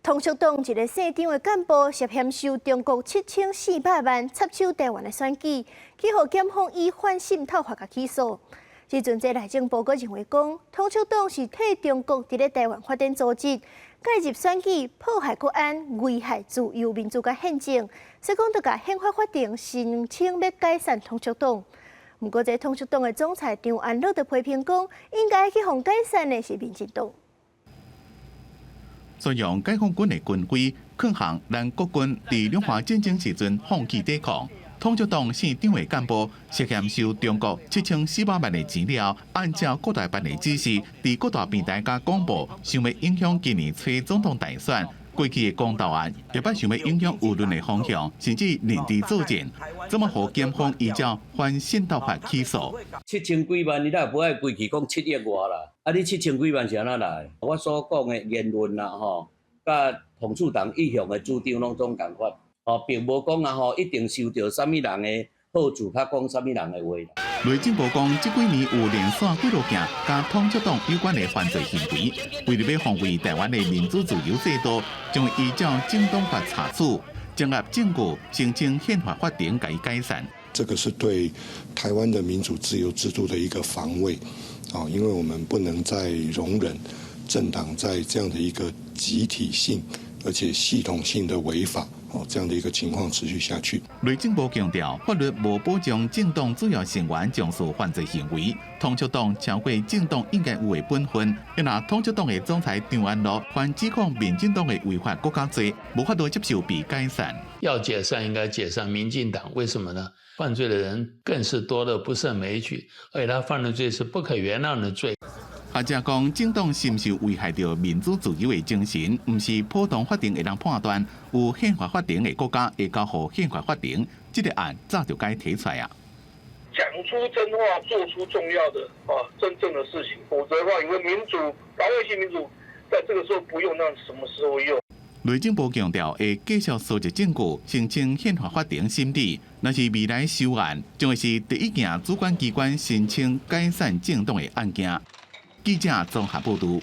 統促黨一个姓張的幹部涉嫌收中國7400萬插手台灣的選舉，去予檢方以反滲透法共起訴。這陣這內政部閣認為講，統促黨是替中國佇咧台灣發展組織，介入選舉，破壞國安，危害自由民主佮憲政，所以講著共憲法法庭申請欲解散統促黨。毋過，這統促黨的總裁張安樂就批評講，應該去予解散的是民進黨。宣揚解放軍的軍規，抗衡咱國軍佇兩岸戰爭時陣放棄抵抗。統促黨姓張的幹部涉嫌收中國7400萬的錢了，按照國台辦的指示，佇各大平台共廣播，想欲影響今年初總統大選。過去的公投案，也捌想欲影響輿論的方向，甚至認知作戰，這麼予檢方依照反滲透法起訴？七千幾萬，你若無愛規氣講7億外啦。啊，你七千幾萬是按怎來？我所講的言論啦，吼，佮統促黨一向的主張攏總仝款，吼，並無講啊，吼，一定受著啥物人的好處，較講啥物人的話。內政部講，這幾年有連續幾落件佮統促黨有關的犯罪行為，為著欲防衛台灣的民主自由制度，將會依照政黨法查處，綜合證據申請憲法法庭共伊解散。這個是對台灣的民主自由制度的一個防衛，啊，因為我們不能再容忍政黨在這樣的一個集體性而且系統性的違法，哦，這樣的一個情況持續下去。內政部強調，法律無保障政黨主要成員從事犯罪行為，統促黨超過政黨應該有的本分。因若統促黨的總裁張安樂犯指控民進黨的違法國家罪，無法度接受被解散。要解散應該解散民進黨，為什麼呢？犯罪的人更是多得不勝枚舉，而且他犯的罪是不可原諒的罪。學者講，政黨是毋是危害著民主自由的精神，毋是普通法庭會當判斷。有憲法法庭的國家會交予憲法法庭，這個案早就該提出來啊。講出真話，做出重要的啊真正的事情，否則的話，因為民主、老百姓民主，在這個時候不用，那什麼時候用？內政部強調，會繼續蒐集證據，申請憲法法庭審理。若是未來收案，將會是第一件主管機關申請解散政黨的案件。記者綜合報導。